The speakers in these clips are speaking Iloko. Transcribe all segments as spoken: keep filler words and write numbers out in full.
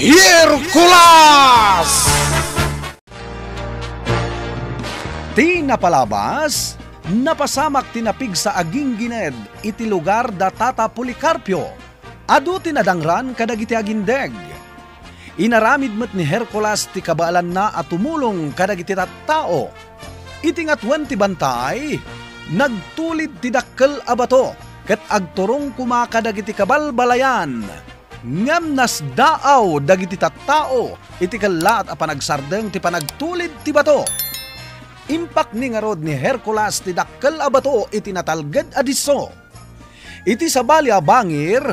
Hercules! Ti napalabas, napasamak ti napigsa a ginggined iti lugar da Tata Policarpio. Adu ti nadangran kadagiti agindeg. Inaramid met ni Hercules ti kabaelanna a tumulong kadagiti tattao. Iti ngatuen ti bantay, nagtulid ti dakkel a bato ket agturong koma kadagiti kabalbalayan. Ngem nasdaaw dagiti tattao iti kellaat a panagsardeng ti panagtulid ti bato. Impakni ngarud ni Hercules ti dakkel a bato iti natalged a disso. Iti sabali a bangir,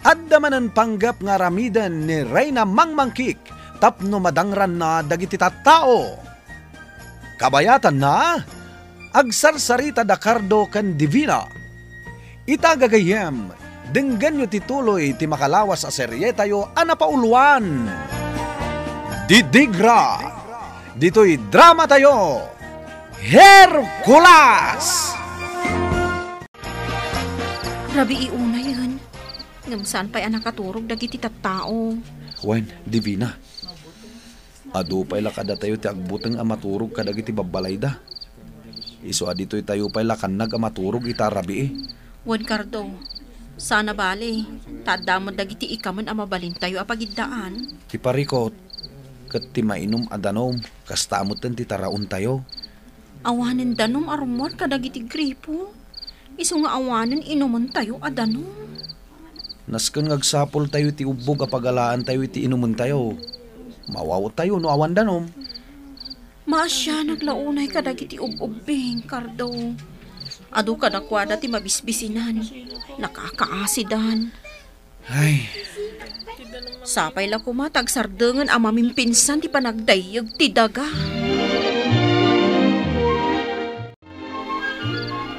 adda manen panggep nga aramiden ni Reyna Mangmangkik tapno madangranna dagiti tattao. Kabayatanna, agsarsarita da Cardo ken Divina. Ita gagayyem, denggenyo ti tuloy ti makalawas a serietayo a napauluan. Didigra, ditoy dramatayo, Hercules! Rabii unayen, ngem saan pay a nakaturog dagiti tattao. Wen, Divina, adu pay la kadatayo ti agbuteng a maturog kadagiti babbalayda. Isu a ditoy tayo pay la kannag a maturog ita a rabii. Wen, Cardo, saan a bale, ta adda met dagiti ikamen a mabalintayo a pagiddaan. Ti parikut, ket ti mainum a danum, kasta metten ti taraontayo. Awanen danum a rummuar kadagiti gripo, isu nga awanen inumentayo a danum. Nasken nga agsapultayo iti ubbog a pagalaantayo iti inumentayo. Mawawtayo no awan danum. Maasianak la unay kadagiti ub-ubbing, Cardo. Adu kadakuada ti mabisbisinan, nakakaasidan. Ay. Sapay la koma ta agsardengen a mamimpinsan ti panagdayyeg ti daga.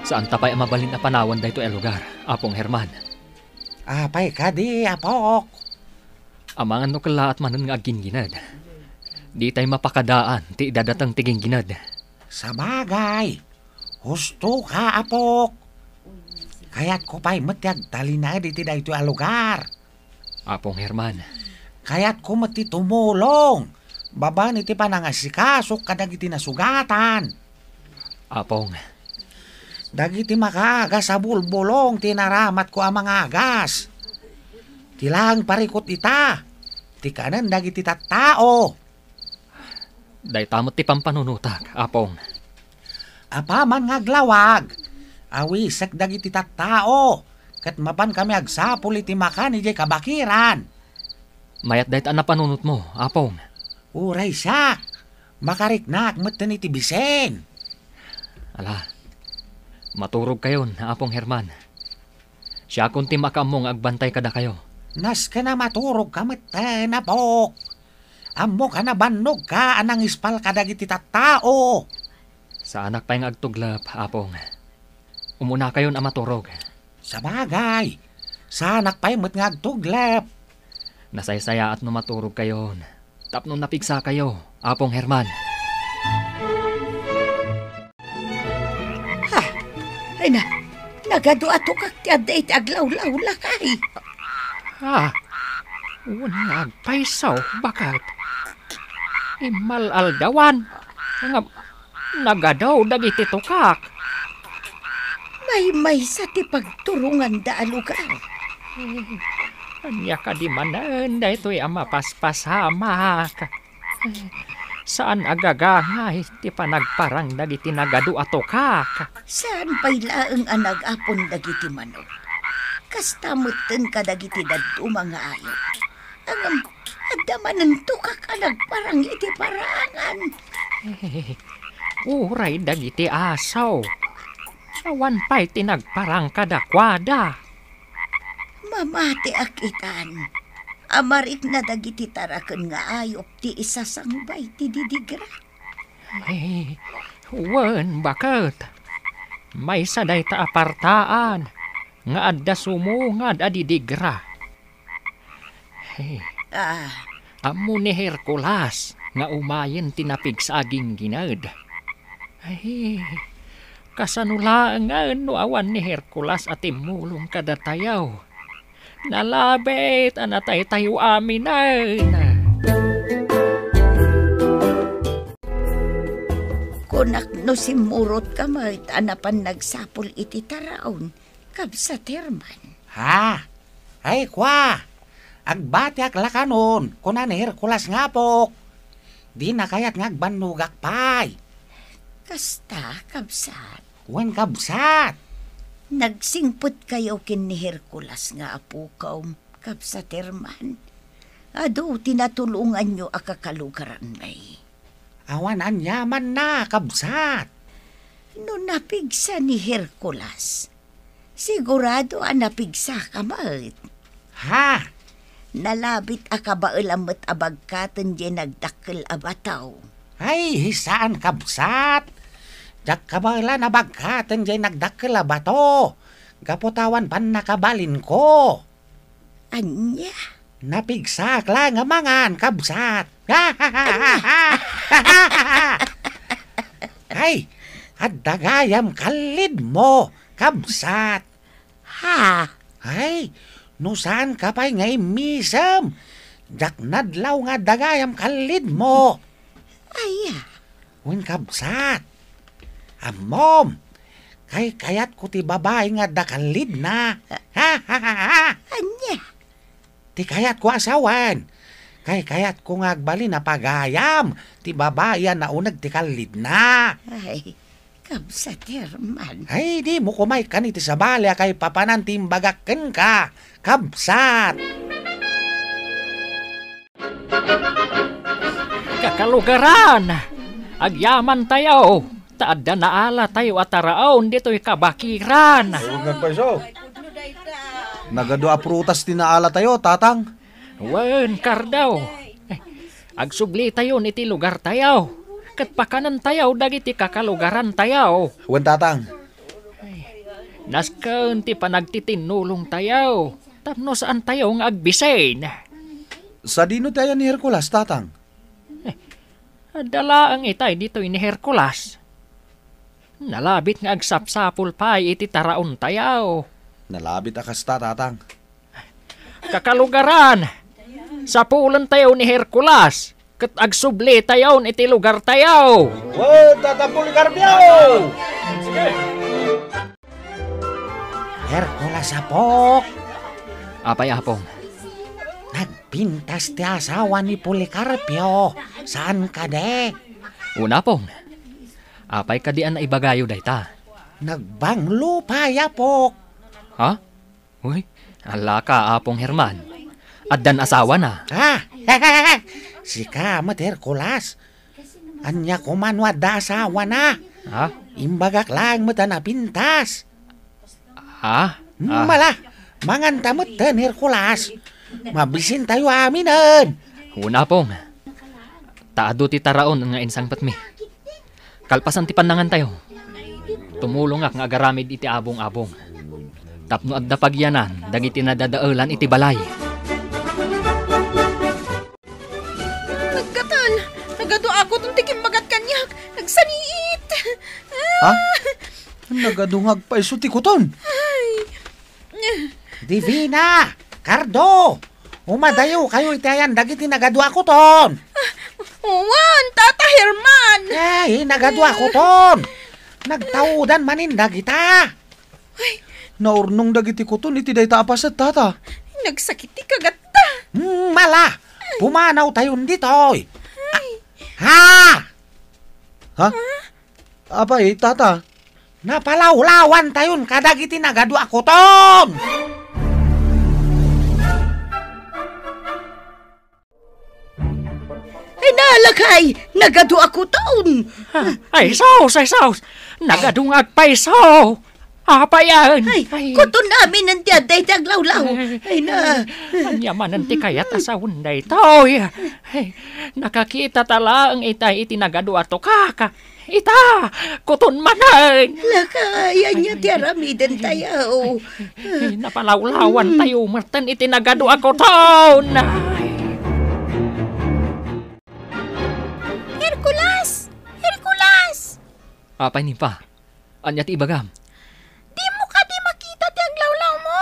Saanta pay a mabalin a panawen daytoy a lugar, Apong Herman. Apay kadi, apok? Amangan no kellaat manen nga agginggined. Ditay mapakadaan ti idadateng ti ginggined. Sabagay, husto ka, apok. Kayatko pay met ti agtalinaed iti daytoy a lugar. Apong Herman. Kayatko met ti tumulong babaen iti panangasikasok kadagiti nasugatan. Apong. Dagiti makaagas a bulbulong ti naramatko a mangagas. Ti laeng parikut ita, ti kanen dagiti tattao. Dayta met ti pampanunotak, Apong. Apaman nga aglawag, awisek dagiti tattao, ket mapankami agsapul iti makan idiay kabakiran. Mayat dayta a napanunotmo, Apong. Uray siak, makariknaak metten iti bisin. Ala, maturogkayon, Apong Herman. Siakon ti makaammo nga agbantay kadakayo. Nasken a maturogka metten, apok. Ammok a nabannogka a nangispal kadagiti tattao. Saanak pay nga agtuglep, Apong. Umunakayon a maturog. Sabagay, saanak pay met nga agtuglep. Nasaysayaat no maturogkayon tapno napigsakayo, Apong Herman. Ha? Ay na, nagadu a tukak ti adda iti aglawlawlakay. Ha? Wen nga agpayso, baket. Immal-aldawan. Nga nagadu dagiti tukak. Maymaysa ti pagturonganda a lugar. Ania kadi manen daytoy a mapaspasamak? Saan a gagangay ti panagparang dagiti nagadu a tukak. Saan pay laeng a nagapon dagiti manok. Kasta metten kadagiti dadduma nga ayup. Ngem, adda manen tukak a nagparang iti parangan. Uray dagiti aso. Awan pay ti nagparang kadakuada. Mamatiak itan a marikna dagiti taraken nga ayup ti isasangbay ti didigra. Ay, wen, baket. Maysa dayta a partaan nga adda sumungad a didigra. Ay, Ah, ammo ni Hercules nga umayen ti napigsa a ginggined. Ay, kasano laengen no awan ni Hercules a timmulong kadatayo? Nalabit a nataytayo aminen. Kunak no simmurotka met a napan nagsapul iti taraon, Kabsat Herman. Ha? Ay, kua! Agbatiak la kanon, kuna ni Hercules nga apok. Dina kayat nga agbannogak pay. Kasta, kabsat. Wen, kabsat. Nagsingpetkayo ken ni Hercules nga apokom, Kabsat Herman. Adu ti natulonganyo a kakalugaranmi. Awan aniamanna, kabsat. No napigsa ni Hercules, sigurado a napigsaka met. Ha? Nalabit a kabaelam met a bagkaten diay nagdakkel a bato. Ay, saan, kabsat. Diak kabaelan a bagkaten diay nagdakkel a bato. Gapu ta awan pannakabalinko. Ania? Napigsak la nga mangan, kabsat. Ay, adda gayam kallidmo, kabsat. Ha? Ay, no saanka pay nga immisem, diak nadlaw nga adda gayam kallidmo. Aya? Wen, kabsat. Ammom, kaykayatko ti babai nga adda kallidna. Ania? Ti kayatko a sawen, kaykayatko nga agbalin a pagayam ti babai a nauneg ti kallidna. Ay, kabsat Herman. Ay, dimo koma ikkan iti sabali a kaipapanan ti imbagak kenka, kabsat. Kakalugaran, agyamantayo, ta adda naalatayo a taraon ditoy kabakiran. Ay, huwag nagpaiso. Nagadu a prutas ti naalatayo, Tatang. Wen, Kardo. Agsublitayon iti lugartayo, ket pakanentayo dagiti kakalugarantayo. Wen, Tatang. Nasken ti panagtitinnulongtayo tapno saantayo nga agbisin. Sadino ti ayan ni Hercules, Tatang? Adda laeng itay ditoy ni Hercules. Nalabit nga agsapsapul pay iti taraontayo. Nalabit a kasta, Tatang. Kakalugaran, sapulentayo ni Hercules, ket agsublitayon iti lugartayo. Wen, Tata Policarpio! Hercules, apok! Apay, apong? Nagpintas ti asawa ni Policarpio. Saan kadi? Una, apong. Apay kadi a naibagayo dayta? Nagbanglo pay, apok. Ha? Uy, allaka, Apong Herman. Addan asawana. Ah! Sika met, Hercules. Ania koma no adda asawana? Ha? Imbagak laeng met a napintas. Ha? Hmm, Ah. Mala, manganta metten, Hercules. Mabisintayo aminen. Una, Apong. Ta adu ti taraon nga insangpetmi. Kalpasan ti pannangantayo, tumulongak nga agaramid iti abong-abong tapno adda pagyanan dagiti nadadaelan iti balay. Naggatal! Nagadu a kuton ti kimbagat kaniak! Nagsaniit! Ha? Nagadu nga agpaiso ti kuton? Ay! Divina! Cardo! Umadayokayo iti ayan dagiti nagadu a kuton! Wen, Tata Herman! Ay, nagadu a kuton! Nagtaudan manen dagita! Ay. Naurnong dagiti kuton iti dayta a paset, Tata. Nagsakit ti kagatta. Hmm, mala! Pumanawtayon ditoy! Ay. Ha? Ha? Apay, Tata? Napalawlawantayon kadagiti nagadu a kuton! Ay, nalakay! Nagadu a kuton! Ah, ay, sus! Ay, sus! Nagadu nga agpaiso! Apayan! Ay, ay, kuton aminen ti adda iti aglawlaw! Ay, ay, na! Ania manen ti kayat a sawen daytoy? Ay, nakakita ta laeng itay iti nagadu a tukaka. Ita, kuton manen. Lakay, ania ti aramidentayo? Ay, napalawlawantayo metten iti nagadu a kuton. Hercules! Hercules! Apay, Nimpa? Ania ti ibagam? Dimo kadi makita ti aglawlawmo?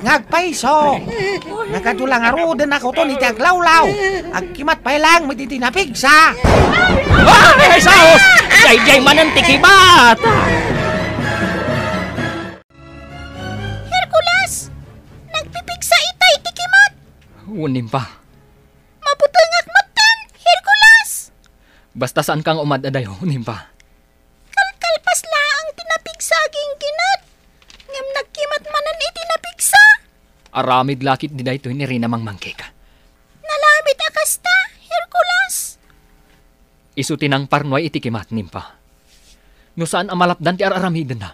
nga agpayso. Nagadu la ngaruden a kuton iti aglawlaw. Agkimat pay laeng met iti napigsa. Ay, Jesus! Daydiay manen ti kimat! Hercules! Nagpipigsa itay ti kimat! Wen, Nimpa. Mabutengak metten, Hercules! Basta saanka nga umad-adayo, Nimpa. Kalkalpas laeng ti napigsa a gingginat, ngem nagkimat manen iti napigsa. Aramid la ketdi daytoy ni Reyna Mangmangkek. Nalabit a kasta, Hercules. Isu ti nangparnuay iti kimat, Nimpa. No saan a malapdan ti ar-aramidenna,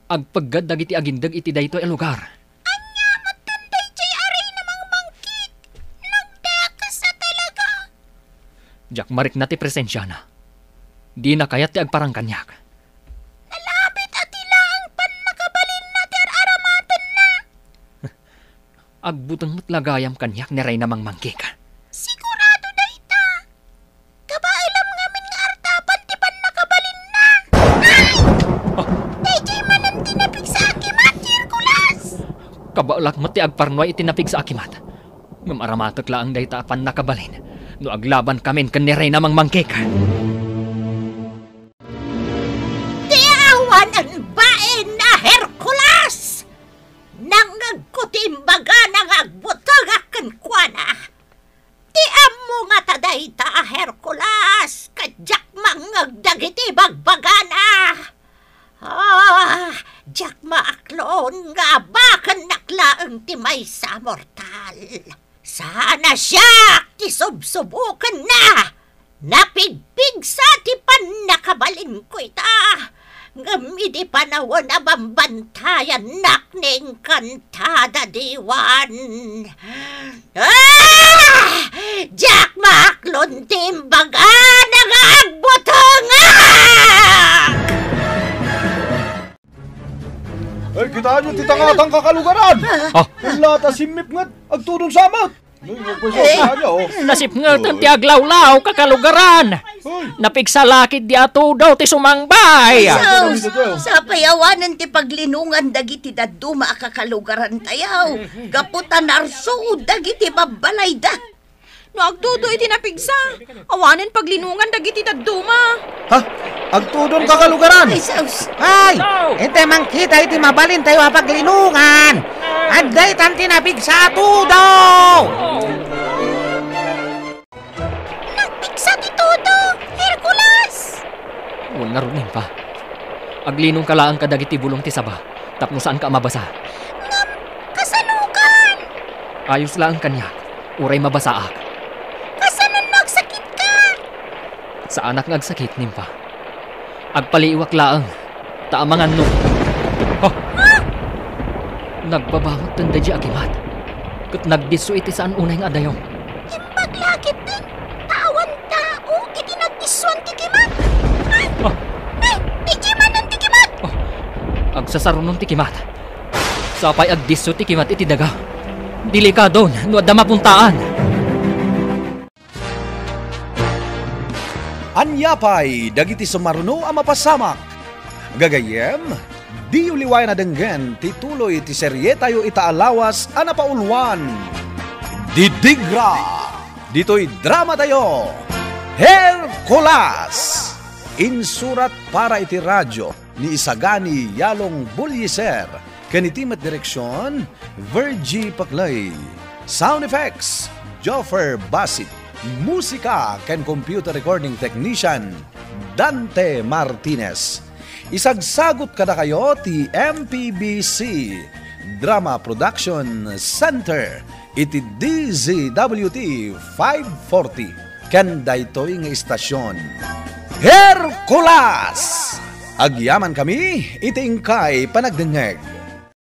agpeggad dagiti agindeg iti daytoy a lugar. Ania metten daydiay a Reyna Mangmangkek? Nagdakes a talaga. Diak marikna ti presensiana. Dina kayat ti agparang kaniak. Nalabit a ti laeng pannakabalinna ti ar-aramatenna. Agbuteng met la gayam kaniak ni Reyna Mangmangkek. Sigurado dayta. Kabaelam ngamin nga artapan ti pannakabalinna. Ay! Ah! Daydiay manen ti napigsa a kimat, Hercules! Kabaelak met ti agparnuay iti napigsa a kimat. Ngem aramatek laeng dayta a pannakabalin no aglabankamin ken ni Reyna Mangmangkek. Ti awanen bain a Hercules! Nangngegko ti imbagana nga agbutengak kenkuana. Ti ammo ngata dayta a Hercules, ket diak mangngeg dagiti ibagbagana. Ah, diak maaklon nga abakennak laeng ti maysa a mortal. Saan a siak ti subsubokenna. Napigpigsa ti pannakabalinko ita. Ngem idi panawen a bambantayannak ni Encantada diwan, ah! Diak maaklon ti imbagana nga agbutengak! Ay, kitaenyo ti tangatang kakalugaran! Ah. Ella ta simmipnget, agtudon sa met! Ay, nagpasok Eh, ka niya, oh. Nasipngeten ti aglawlaw kakalugaran. Uy! Napigsa la ketdi a tudo ti sumangbay. Ay, sus! Sapay awanen ti paglinongan dagiti dadduma a kakalugarantayo, gapu ta narsuod dagiti babbalayda. No agtudo iti napigsa, awanen paglinongan dagiti dadduma. Ha? Agtudon kakalugaran? Ay, sus! Ay! Ita mangkita iti mabalintayo a paglinongan! Adda itan ti napigsa a tudo! Nagpigsa ti tudo, Hercules! Wen ngarud, Nympha. Aglinongka laeng kadagiti bulong ti saba tapno saanka a mabasa. Ngem, kasanokan? Ayos laeng kaniak, uray mabasaak. Kasanono agsakitka? Saanak nga agsakit, Nympha. Agpaliiwak laeng, ta amangan no. Ha? Ha? Nagbabanguttan daydi a kimat, ket nagdisso iti saan unay nga adayo. Imbag la ketdin, ta awan tao iti nagdissuan ti kimat. Ay! Ah! Ay! Idimanan ti kimat! Ah! Agsasarunon ti kimat. Sapay agdisso ti kimat iti daga. Delikadon no adda mapuntaan. Ania pay dagiti sumaruno a mapasamak? Gagayyem, diyo liwayan a denggen ti tuloy ti serietayo ita a lawas a napauluan, Didigra. Ditoy dramatayo, Hercules! Insurat para iti radio ni Isagani Yalong Bullieser, ken iti met direksion, Virgie Paclay. Sound effects, Joffer Basit. Musika ken computer recording technician, Dante Martinez. Isagsagut kadakayo ti M P B C Drama Production Center iti D Z W T five forty. Ken daytoy nga istasion, Hercules! Agyamankami iti inkay panagdengngeg.